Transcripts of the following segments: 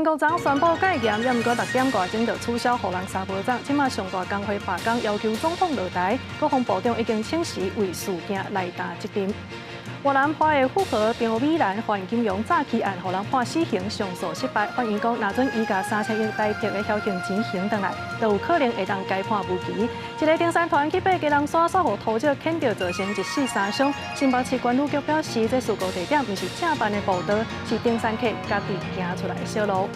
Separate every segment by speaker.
Speaker 1: 韓國昨宣布戒嚴，也毋過6點外鐘就取消，予人三無走。這馬上大工會罷工，要求總統落台。國防部長已經請辭為事件來擔責任。越南花藝富豪張美蘭犯金融詐欺案，予人判死刑上訴失敗。法院講，若準伊共3000億台幣的僥倖錢還轉來，就有可能會當改判無期。一个登山團去爬基隆山，煞予塗石牽著，造成一死三傷。新北市觀旅局表示，這事故地點毋是正範的步道，是登山客家己行出來的小路。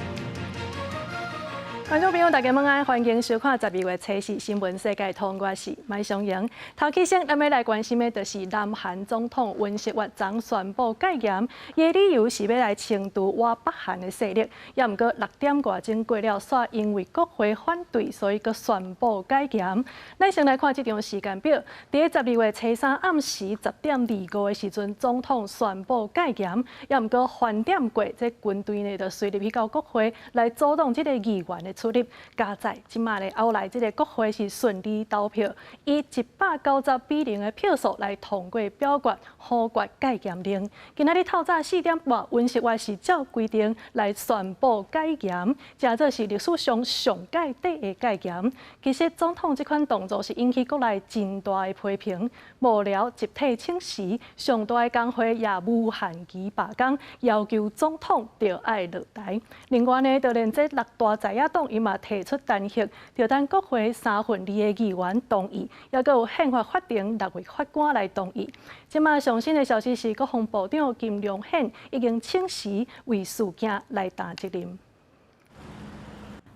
Speaker 1: 觀眾朋友，大家晚安，歡迎收看12月初四新聞世界通，我是麥松瑩。頭起先，咱欲來關心的就是南韓總統尹錫悅昨宣布戒嚴，伊的理由是欲來清除倚北韓的勢力。也毋過6點外鐘過了，煞因為國會反對，所以閣宣布解嚴。咱先來看這張時間表，佇12月初三暗時10點25的時陣，總統宣布戒嚴。也毋過飯點過，這軍隊呢就隨入去到國會來阻擋這个議員的出入，佳哉這馬咧後來這个國會是順利投票，以190比0的票數來通過表決否決戒嚴令。今仔日透早4點半，尹錫悅是照規定來宣布解嚴，誠做是歷史上上蓋短的戒嚴。其實總統這款動作是引起國內真大的批評，幕僚集體請辭，上大的工會也無限期罷工，要求總統著愛落台。另外呢，就連這六大在野黨伊嘛提出彈劾，著等國會2/3的議員同意，猶閣有憲法法庭六位法官來同意。這馬上新的消息是，國防部長金良憲已經請辭為事件來擔責任。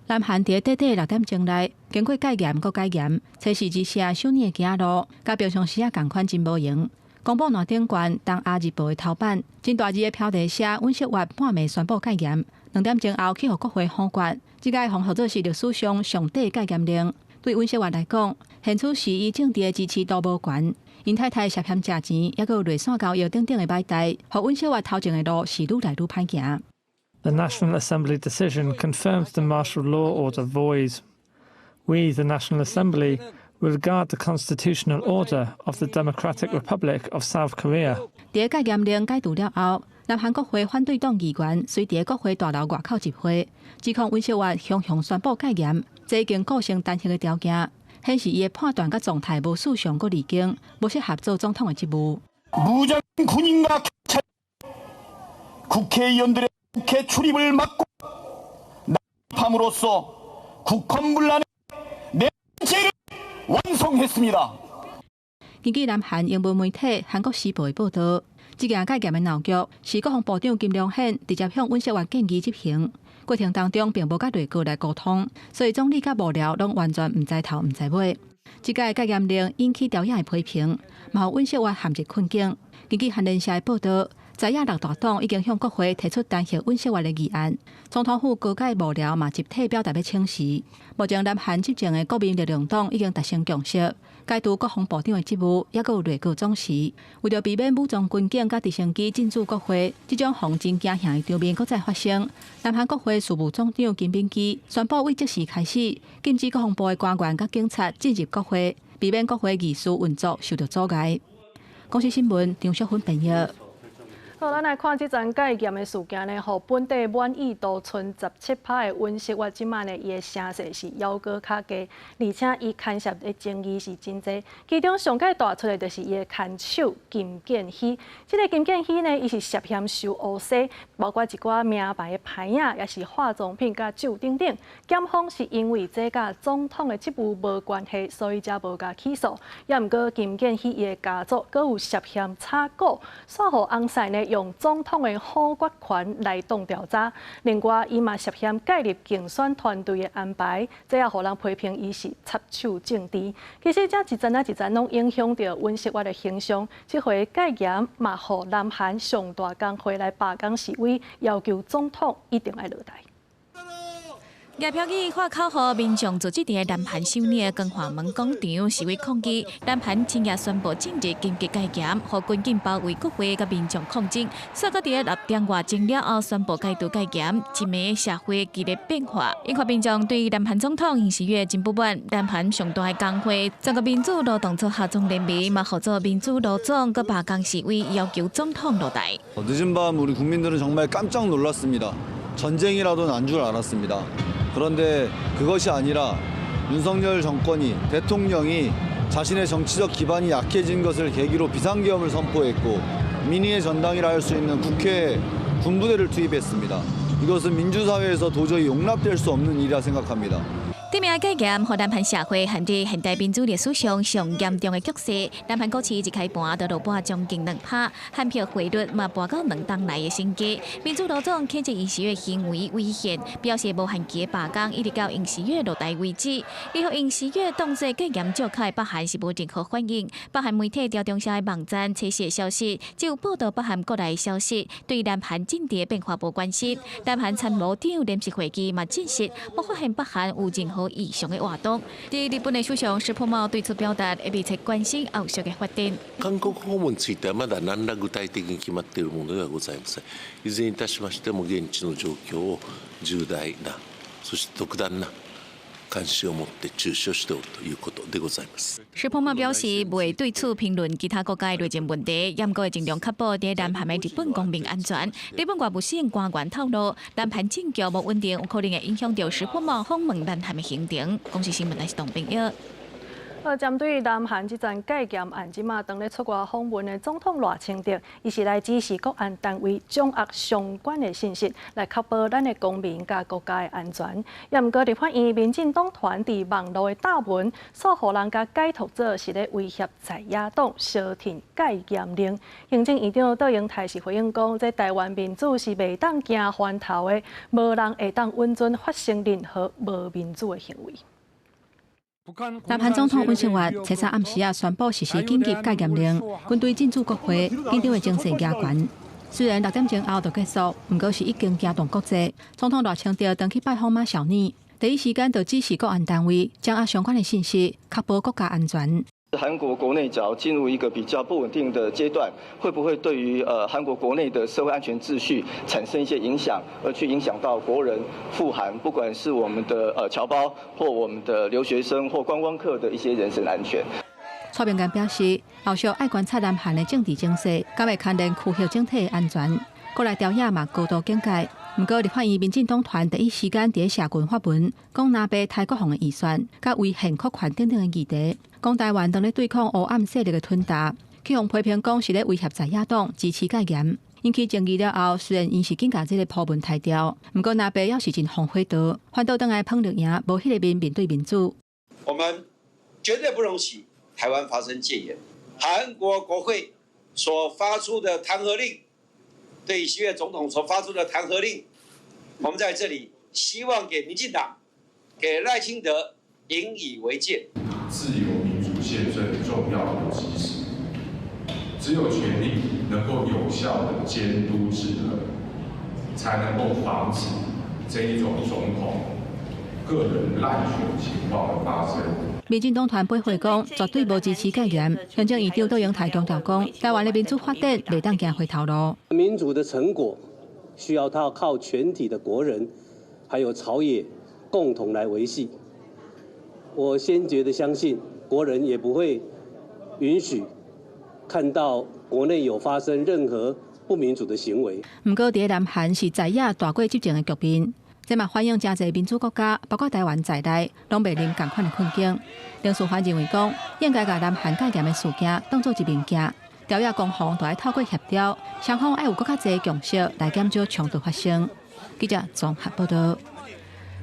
Speaker 2: 南韓佇短短6點鐘內，經過戒嚴閣解嚴，初四日社首爾的街路，佮平常時仔仝款真無閒。公布爛頂懸東亞日報的頭版，真大字的標題寫尹錫悅半暝宣布戒嚴，2點鐘後去予國會否決，這個予號做是歷史上上短戒嚴令。對尹錫悅來講，現此時伊政治的支持度無懸，𪜶太太涉嫌食錢，猶閣有內線交易等等的歹代，予尹錫悅頭前的路是愈來愈歹行。
Speaker 3: The National Assembly decision confirms the martial law order void. We, the National Assembly, will guard the constitutional order of the Democratic Republic of South Korea.
Speaker 2: 佇戒嚴令解除了後，南韓國會反對黨議員隨佇國會大樓外口集會，指控尹錫悅雄雄宣布戒嚴，這已經構成彈劾的條件，顯示伊的判斷佮狀態無思想閣離經，無適合做總統的職務。
Speaker 4: 무장군인과 국회의원들의 국회 출입을 막고 난입함으로써 국헌문란의 내재를 완성했습니다.
Speaker 2: 根據南韓英文媒體《韓國時報》的報導，這件戒嚴的鬧劇是國防部長金良憲直接向尹錫悅建議執行，過程當中並無佮內閣來溝通，所以總理佮幕僚攏完全毋知頭毋知尾。這個戒嚴令引起朝野的批評，嘛予尹錫悅陷入困境。根據韓聯社的報導，在野六大黨已經向國會提出彈劾尹錫悅的議案，總統府高階幕僚嘛集體表達欲請辭。目前南韓執政的國民力量黨已經達成共識，解除國防部長的職務，猶閣有內閣總辭。為著避免武裝軍警佮直升機進駐國會，這種予人真驚嚇的場面閣再發生。南韓國會事務總長金敏基宣布，對即時開始禁止國防部的官員佮警察進入國會，避免國會議事運作受到阻礙。公視新聞張淑芬編譯。
Speaker 1: 好，咱來看這樁戒嚴的事件呢，予本地滿意度賰17%的尹錫悅，這馬呢，伊的聲勢是猶閣較低，而且伊牽涉的爭議是真濟。其中上蓋大出的就是伊的牽手金建希。這个金建希呢，伊是涉嫌收烏紗，包括一寡名牌的牌仔，也是化妝品佮酒等等。檢方是因為這佮總統的職務無關係，所以才無共起訴。也毋過金建希伊的家族閣有涉嫌炒股，煞予翁婿呢，用總統的否決權來擋調查。另外，伊嘛涉嫌介入競選團隊的安排，這也予人批評伊是插手政治。其實，這一層仔一層攏影響著尹錫悅的形象。這回戒嚴嘛，予南韓上大工會來罷工示威，要求總統一定愛落台。
Speaker 5: 舉標語喊口號，民眾聚集佇南韓首爾光華門廣場示威抗議。南韓深夜宣布進入緊急戒嚴，予軍警包圍國會佮民眾抗爭。煞閣佇6點外鐘了後宣布解除戒嚴，一暝社會劇烈變化，引發民眾對南韓總統尹錫悅真不滿。南韓上大的工會全國民主勞動組合總聯盟嘛，號召民主勞總閣罷工示威，要求總統落台。
Speaker 6: 늦은밤우리국민들은정말깜짝놀랐습니다. 전쟁이라도 난 줄 알았습니다. 그런데 그것이 아니라 윤석열 정권이 대통령이 자신의 정치적 기반이 약해진 것을 계기로 비상계엄을 선포했고 민의의 전당이라 할 수 있는 국회에 군부대를 투입했습니다. 이것은 민주사회에서 도저히 용납될 수 없는 일이라 생각합니다.
Speaker 5: 對面戒嚴，予南韓社會陷入現代民主歷史上上嚴重的局勢。南韓股市一開盤就落半將近2%，韓票匯率嘛跋到兩冬來的新低。民主勞總譴責尹錫悅行為違憲，表示無限期的罷工一直到尹錫悅落台為止。而予尹錫悅當作戒嚴借口的北韓是無任何反應。北韓媒體朝中社的網站測試消息，只有報導北韓國內的消息，對南韓政治的變化無關係。南韓參謀長臨時會議嘛證實，無發現北韓有任何異常的活動。佇日本的首相石破茂對此表達密切關心後續的發展。
Speaker 7: 韓國訪問についてはまだ何ら具體的に決まっているものではございません。いずれにいたしましても現地の状況を重大な、そして特段な関心を持って注視をしておるということでございます。
Speaker 5: 石破茂表示，袂對此評論其他國家的內政問題，毋過會盡量確保佇南韓的日本公民安全。日本外務省官員透露，南韓政局無穩定，有可能會影響著石破茂訪問南韓的行程。公視新聞，是董炳耀。
Speaker 1: 針對南韓這陣戒嚴案，這馬當咧出外訪問的總統賴清德，伊是來指示國安單位掌握相關的信息，來確保咱的公民佮國家的安全。也毋過立法院民進黨團佇網路的貼文，煞予人共解讀做是咧威脅在野黨相挺戒嚴令。行政院長卓榮泰是回應講，這台灣民主是袂當驚翻頭的，無人會當允准發生任何無民主的行為。
Speaker 2: 南韓總統尹錫悅昨昏暗時仔宣布實施緊急戒嚴令，軍隊進駐國會，緊張的情勢加懸。雖然6點鐘後就結束，毋過是已經驚動國際。總統賴清德轉去拜訪馬紹爾，第一時間就指示國安單位掌握相關的信息，確保國家安全。
Speaker 8: 韓國國內只要進入一個比較不穩定的階段，會不會對於韓國國內的社會安全秩序產生一些影響，而去影響到國人赴韓，不管是我們的僑胞或我們的留學生或觀光客的一些人身安全。
Speaker 2: 蔡明健表示，後續愛觀察南韓的政治情勢，敢會牽連區域整體的安全。國內朝野嘛高度警戒。毋過立法院民進黨團第一時間佇社群發文，講藍白刣國防的預算，佮違憲擴權等等的議題，講台灣當咧對抗黑暗勢力的吞噬，去予批評講是咧威脅在野黨支持戒嚴。引起爭議了後，雖然𪜶是緊共這个鋪文刣掉，毋過藍白猶是真風火刀，反倒轉來彭綠營無彼个面面對民主。
Speaker 9: 我們絕對不容許台灣發生戒嚴。韓國國會所發出的彈劾令，對尹錫悅總統所發出的彈劾令，我們在這裡希望給民進黨、給賴清德引以為戒。
Speaker 10: 自由民主憲政重要的基石，只有權力能夠有效的監督制衡，才能夠防止這一種總統個人濫權情況的發生。
Speaker 2: 民進黨團背會講，絕對無支持戒嚴。行政院長卓榮泰強調講，台灣的民主發展袂當行回頭路。
Speaker 11: 民主的成果需要靠全體的國人，還有朝野共同來維繫。我先決的相信，國人也不會允許看到國內有發生任何不民主的行為。
Speaker 2: 毋過，佇南韓是在野大過執政的局面。這嘛反映誠濟民主國家，包括台灣在內，攏面臨仝款的困境。林書凡認為講，應該共南韓戒嚴的事件當做一面鏡，朝野攻防都愛透過協調，雙方愛有閣較濟共識來減少衝突發生。記者綜合報導。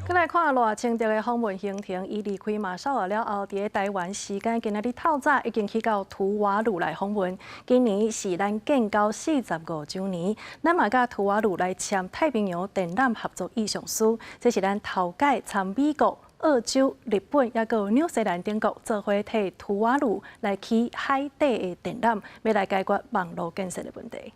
Speaker 1: 閣來看賴清德的訪問行程，伊離開馬紹爾了後，佇台灣時間今仔日透早已經去到圖瓦盧來訪問。今年是咱建交45週年，咱嘛佮圖瓦盧來簽太平洋電纜合作意向書，這是咱頭擺參美國、澳洲、日本，抑閣有紐西蘭等國做伙替圖瓦盧來起海底的電纜，欲來解決網路建設的問題。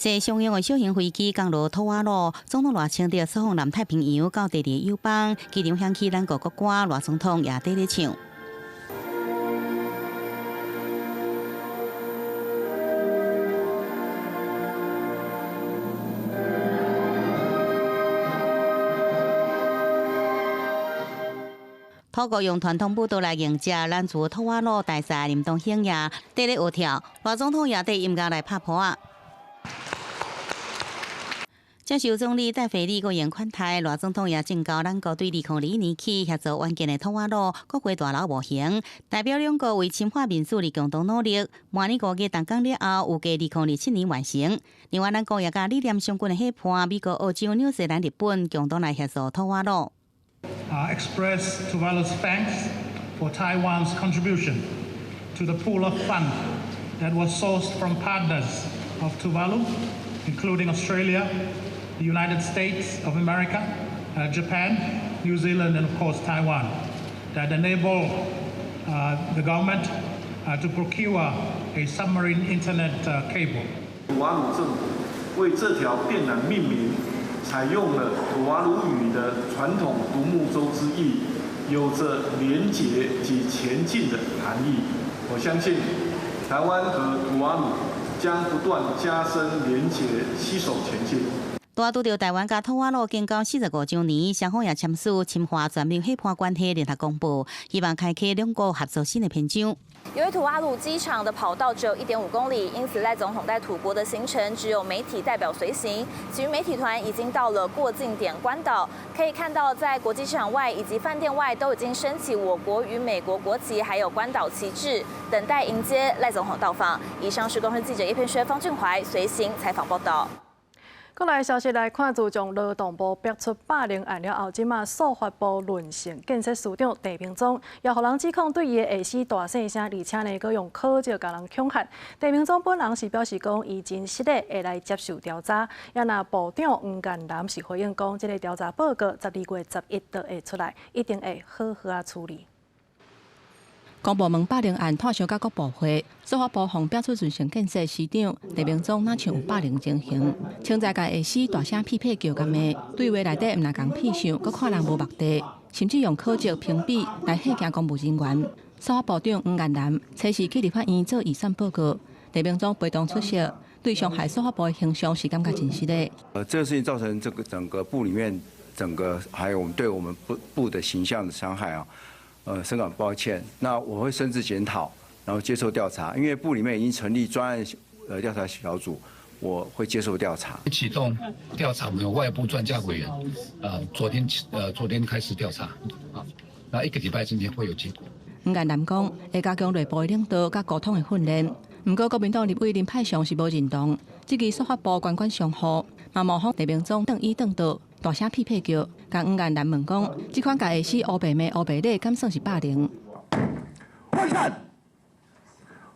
Speaker 12: 坐商用的小型飛機降落吐瓦魯，總統賴清德出訪南太平洋到第二個友邦，機場響起咱國國歌，賴總統也綴咧唱。土國用傳統舞蹈來迎接咱駐吐瓦魯大使林東興也綴咧學跳，賴總統也綴音樂來拍噗仔。接受總理戴斐理國宴款待，賴總統也正告咱國對2021年起協助援建的吐瓦魯國會大樓模型，代表兩國為深化民主而共同努力。明年5月動工了後，預計2027年完成。另外，咱國也佮理念相近的伙伴美國、澳洲、紐西蘭、日本共同來協助吐瓦魯。
Speaker 13: Express Tuvalu's thanks for Taiwan's contribution to the pool of fund that was sourced from partners of Tuvalu, including Australia, the United States of America, Japan, New Zealand, and of course Taiwan, that enable the government to procure a submarine internet cable.
Speaker 14: 吐瓦魯政府為這條電纜命名，採用了吐瓦魯語的傳統獨木舟之意，有着連結及前進的含義。我相信台灣和吐瓦魯將不斷加深連結，攜手前進。
Speaker 12: 拄拄著台灣佮吐瓦魯建交45週年，雙方也簽署深化全面伙伴關係聯合公報，希望開啟兩國合作新的篇章。
Speaker 15: 由於吐瓦魯機場的跑道只有1.5公里，因此賴總統在土國的行程只有媒體代表隨行，其餘媒體團已經到了過境點關島。可以看到，在國際機場外以及飯店外都已經升起我國與美國國旗，還有關島旗幟，等待迎接賴總統到訪。以上是公視記者葉片薛、方俊懷隨行採訪報道。
Speaker 1: 國內消息來看，自從勞動部爆出霸凌案了後，這馬數發部論性建設司長鄭明宗，也予人指控對伊的下司大細聲，而且呢，閣用口舌共人恐嚇。鄭明宗本人是表示講，伊真實的會來接受調查。也若部長黃建南是回應講，這个調查報告12月11就會出來，一定會好好仔處理。
Speaker 2: 公部門霸凌案拖傷到國部會，司法部予摒出潤成建設司長鄭明宗，若像有霸凌情形，稱讚共下司大聲屁屁叫共罵，對話內底毋但共痞笑，閣看人無目地，甚至用口舌評比來嚇驚公務人員。司法部長黃建南初時去立法院做預算報告，鄭明宗陪同出席，對傷害司法部的形象是感覺真失禮。
Speaker 16: 這個事情造成這個整個部裡面整個還有我們對我們部的形象的傷害啊。深感抱歉。那我會深自檢討，然後接受調查。因為部裡面已經成立專案調查小組，我會接受調查。
Speaker 17: 啟動調查，我們有外部專家委員，昨天開始調查，啊，那一個禮拜之內會有結果。
Speaker 2: 黃建南講會加強內部的領導佮溝通的訓練。毋過國民黨立委林派祥是無認同，這支司法部官官相護，嘛模仿鄭明宗轉椅轉桌，大聲屁屁叫，共黃建南問講，這款共下司烏白罵烏白咧，敢算是霸凌？
Speaker 18: 混蛋！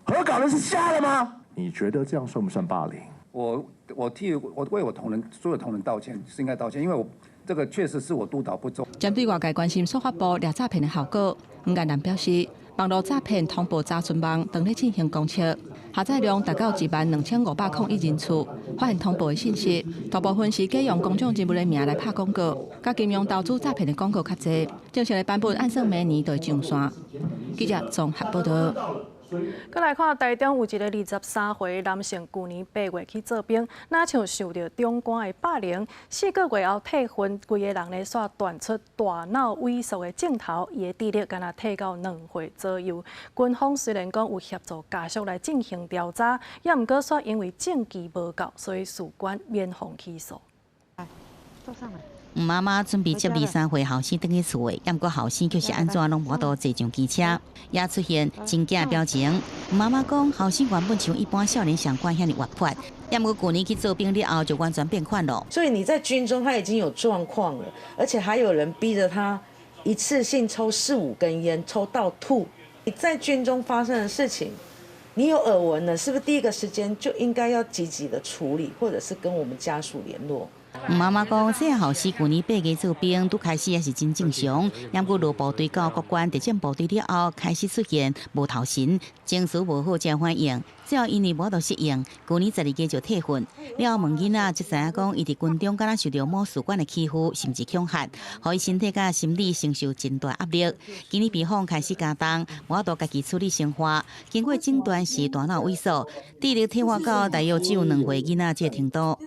Speaker 18: 何搞的是瞎了嗎？你覺得這樣算不算霸凌？
Speaker 19: 我替我為我同仁所有同仁道歉，是應該道歉，因為我這個確實是我督導不周。
Speaker 2: 針對外界關心司法部掠詐騙的效果，黃建南表示，網路詐騙通報查詢網當咧進行公測，下載量達到12501人次，發現通報的信息，大部分是假用公眾人物的名來拍廣告，佮金融投資詐騙的廣告較濟。正式的版本按算明年就會上線。記者綜合報道。
Speaker 1: 閣來看台中有一个23歲男性，舊年8月去做兵，若像受著長官的霸凌，4個月後退訓，規个人呢煞傳出大腦萎縮的症頭，伊的智力敢若退到2歲左右。軍方雖然講有協助家屬來進行調查，也毋過煞因為證據無夠，所以事關免予起訴。
Speaker 12: 坐上來。吳媽媽準備接23歲後生轉去厝的，毋過後生卻是按怎攏無度坐上機車，也出現真驚表情。吳媽媽講，後生原本像一般少年相款遐爾活潑，毋過舊年去做兵了後就完全變款了。
Speaker 20: 所以你在軍中他已經有狀況了，而且還有人逼着他一次性抽四五根菸，抽到吐。你在軍中發生的事情，你有耳聞了，是不是第一個時間就應該要積極的處理，或者是跟我們家屬聯絡？
Speaker 12: 吳媽媽講，這个後生舊年8月做兵，拄開始也是真正常。毋過落部隊到國關特種部隊了後，開始出現無頭神、情緒無好這反應。最後因為無法度適應，舊年12月就退訓。了後問囡仔，才知影講，伊佇軍中敢若受著某士官的欺負，甚至恐嚇，予伊身體佮心理承受真大壓力。今年病況開始加重，無法度家己處理生活。經過診斷是大腦萎縮，智力退化到大約只有2歲囡仔這个程度。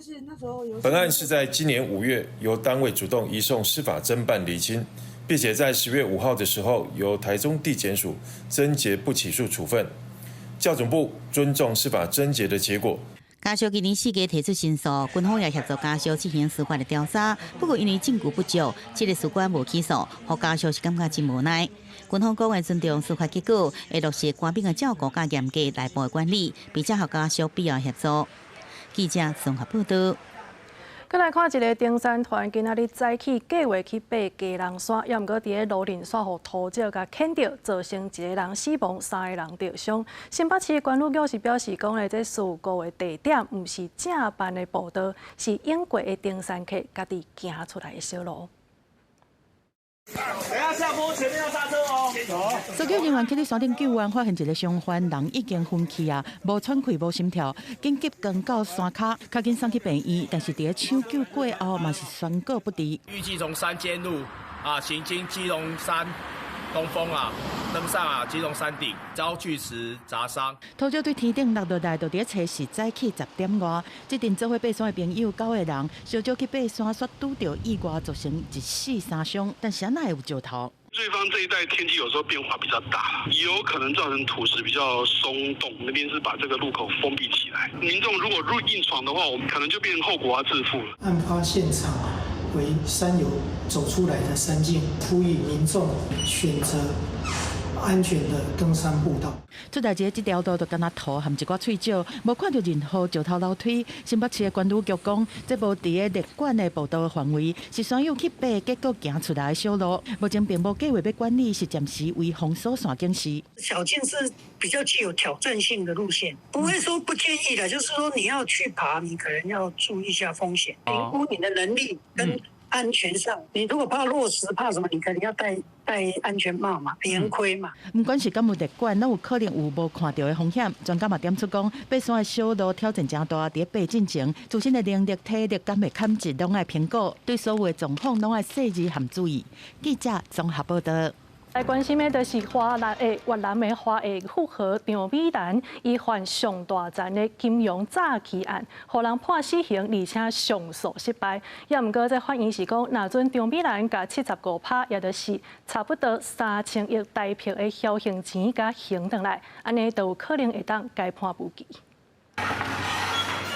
Speaker 10: 本案是在今年5月由單位主動移送司法偵辦釐清，並且在10月5號的時候由台中地檢署偵結不起訴處分。教總部尊重司法偵結的結果。
Speaker 12: 家屬今年4月提出申訴，軍方也協助家屬進行司法的調查。不過因為證據不足，這个事關無起訴，予家屬是感覺真無奈。軍方講會尊重司法結果，會落實官兵的照顧佮嚴格內部的管理，並且予家屬必要協助。記者綜合報道。
Speaker 1: 閣來看一个登山團，今仔日早起計劃去爬基隆山，猶毋過佇咧蘆林山予塗石共牽著，造成一个人死亡，三个人著傷。新北市管理局是表示講咧，這事故的地點毋是正範的步道，是湧過的登山客家己行出來的小路。
Speaker 21: 等下下坡前面要剎車哦。
Speaker 22: 搜救人員去佇山頂救援，發現一个傷患人已經昏去啊，無喘氣、無心跳，緊急扛到山跤，較緊送去病院，但是佇咧搶救過後嘛是宣告不治。
Speaker 23: 預計從山間路啊行經基隆山東峰啊，登上啊基隆山頂，遭巨石砸傷。
Speaker 22: 土石對天頂落落來，就佇咧初四早起10點外，這陣做伙爬山的朋友九個人，小少去爬山，煞拄著意外，造成一死三傷。但是按怎會有石頭？
Speaker 24: 瑞芳這一帶天氣有時候變化比較大，有可能造成土石比較鬆動，那邊是把這個路口封閉起來。民眾如果入硬闖的話，我們可能就變成後果要自負了。
Speaker 25: 案發現場為山友走出來的山徑，呼籲民眾選擇安全的登山步道。
Speaker 22: 出代誌，這條路就敢若塗含一寡碎石，無看著任何石頭樓梯。新北市的管理局講，這無佇咧列管的步道範圍，是山友去爬，結果行出來的小路。目前並無計劃欲管理，是暫時為封鎖線警示。
Speaker 26: 小徑是比較具有挑戰性的路線，不會說不建議的，就是說你要去爬，你可能要注意一下風險，評估你的能力跟安全上。你如果怕落石，怕什麼？你可能要戴戴安全帽嘛，圓盔嘛。
Speaker 22: 毋管是敢有列管，攏有可能有無看著的風險。專家嘛點出講，爬山的小路挑戰誠大，佇咧爬進前，自身的能力、體力敢會堪值，攏愛評估，對所有的狀況攏愛細緻和注意。記者綜合報道。
Speaker 1: 來關心的就是華南的越南的華裔富豪張美蘭，伊犯上大層的金融詐欺案，予人判死刑，而且上訴失敗。也毋過，這法院是講，若准張美蘭共75%，也就是差不多3000億台幣的梟刑錢共還轉來，按呢就有可能會當改判無期。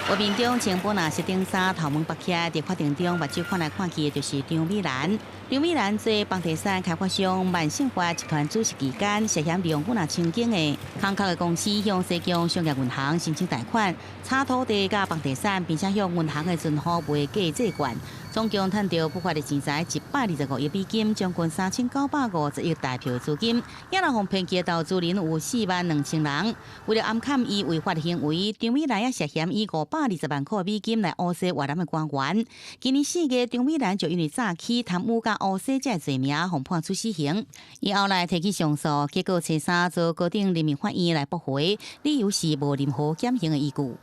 Speaker 12: 畫面中穿寶藍色頂衫，頭毛拔起來，佇法庭中目睭看來看去的，就是張美蘭。張美蘭做房地產開發商萬盛發集團主席期間，涉嫌利用本來親近的空殼的公司向西京商業銀行申請貸款，炒土地佮房地產，並且向銀行的存戶賣假債券，總共趁著不法的錢財125億美金，將近3950億台幣的資金。也若予騙去的投資人有4萬2千人。為了掩蓋伊違法的行為，張美蘭也涉嫌以520萬塊美金來烏洗越南的官員。今年4月，張美蘭就因為詐欺、貪污佮烏洗這罪名，予判處死刑。伊後來提起上訴，結果初三遭高等人民法院來駁回，理由是無任何減刑的依據。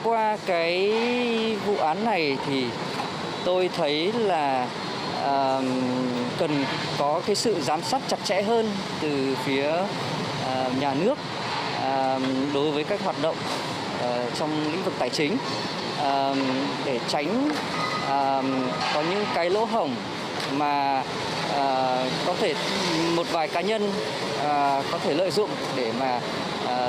Speaker 27: Qua cái vụ án này thì tôi thấy là cần có cái sự giám sát chặt chẽ hơn từ phía nhà nước đối với các hoạt động trong lĩnh vực tài chính để tránh có những cái lỗ hổng mà có thể một vài cá nhân có thể lợi dụng để mà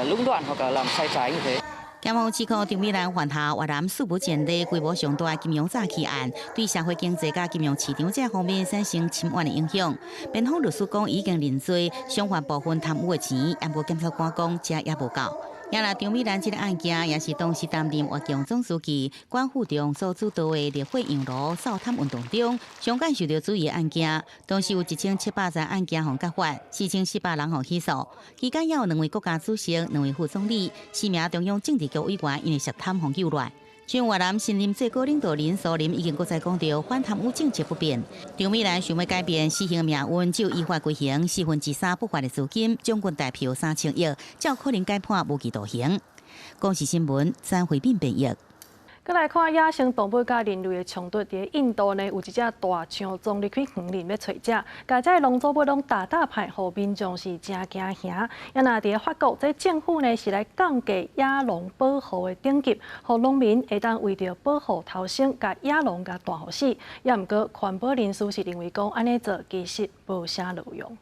Speaker 27: lũng đoạn hoặc là làm sai trái như thế.
Speaker 12: 檢方指控張美蘭犯下越南史無前例規模上大金融詐欺案，對社會經濟佮金融市場這方面產生深遠的影響。辯方律師講已經認罪，償還部分貪污的錢，毋過檢察官講這猶無夠。也若張美蘭這个案件，也是當時擔任越共總書記阮富仲所主導的烈火熔爐掃貪運動中，上懸受著注意的案件。當時有1700宗案件予揭發，4400人予起訴。期間也有兩位國家主席、兩位副總理、四名中央政治局委員因為涉貪予救來。像越南新任最高領導人蘇林已經閣再講著反貪污政策不變。張美蘭想欲改變死刑命運，只有依法歸還3/4不法的資金，將近台幣3000億，才有可能改判無期徒刑。公視新聞張惠敏編譯。
Speaker 1: 閣來看野生動物佮人類的衝突，佇印度呢，有一隻大象衝入去園林欲揣食，共這个農作物攏踏踏歹，予民眾是誠驚嚇。也若佇法國，這政府呢是來降低野狼保護的等級，予農民會當為著保護頭生，共野狼共彈予死。也毋過環保人士是認為講，按呢做其實無啥路用。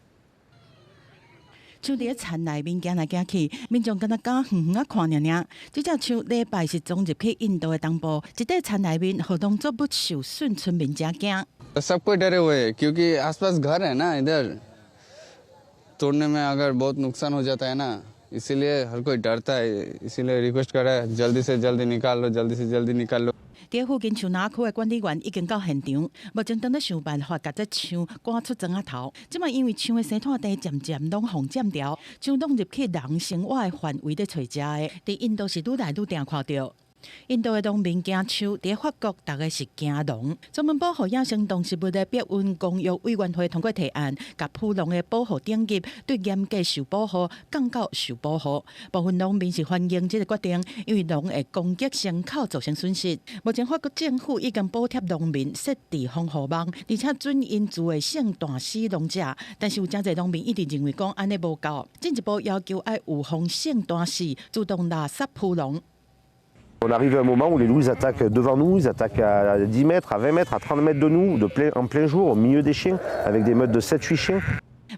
Speaker 22: 象佇咧田內面行來行去，民眾敢若敢遠遠仔看爾爾。這隻象禮拜是衝入去印度的東部，一塊田內面，予農作物受損，村民誠驚。
Speaker 3: सब कोई डरे हुए क्योंकि आसपास घर है ना इधर तोड़ने में अगर बहुत नुकसान हो जाता है ना इसीलिए हर कोई डरता है इसीलिए रिक्वेस्ट कर रहा है जल्दी से जल्दी निकाल लो जल्दी से जल्दी निकाल लो。
Speaker 22: 佇附近樹林區的管理員已經到現場，目前正咧想辦法共這象趕出莊仔頭。這擺因為象的生態地漸漸攏予佔掉，象攏入去人生活的範圍咧揣食的。佇印度是愈來愈定看著。印度的農民驚象，佇法國逐家是驚狼。專門保護野生動植物的碧雲公約委員會通過提案，共浡狼的保護等級對嚴格受保護降到受保護。部分農民是歡迎這個決定，因為狼會攻擊牲口造成損失。目前法國政府已經補貼農民設置防護網，而且準𪜶自衛性斷死狼隻。但是有誠濟農民一直認為講按呢無夠，進一步要求愛預防性斷死，自動獵殺浡狼。
Speaker 4: On arrive à un moment où les loups ils attaquent devant nous, ils attaquent à 10 mètres, à 20 mètres, à 30 mètres de nous, en plein jour, au milieu des chiens, avec des meutes de 7-8 chiens.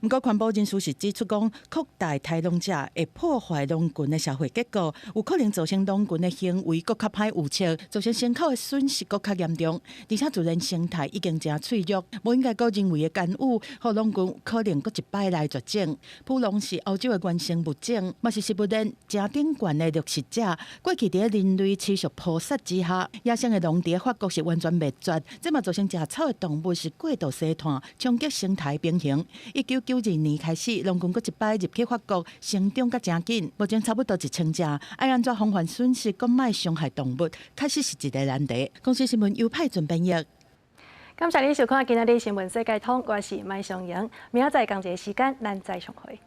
Speaker 22: 毋過，環保人士是指出講，擴大刣狼者會破壞狼群的社會結構，有可能造成狼群的行為閣較歹預測，造成牲口的損失閣較嚴重，而且自然生態已經誠脆弱，無應該閣人為的干預，予狼群可能閣一擺來絕種。浡狼是歐洲的原生物種，嘛是食物鏈誠頂懸的掠食者。過去佇人類持續撲殺之下，野生的狼佇法國是完全滅絕，這嘛造成食草的動物是過度生炭，衝擊生態平衡。1992年開始，狼群閣一擺入去法國，成長甲誠緊，目前差不多1000隻。愛按怎防範損失，閣莫傷害動物，確實是一個難題。公視新聞由派准編譯。
Speaker 1: 感謝你收看今仔日新聞世界通，我是麥尚瑩，明仔載仝一个時間，咱再相會。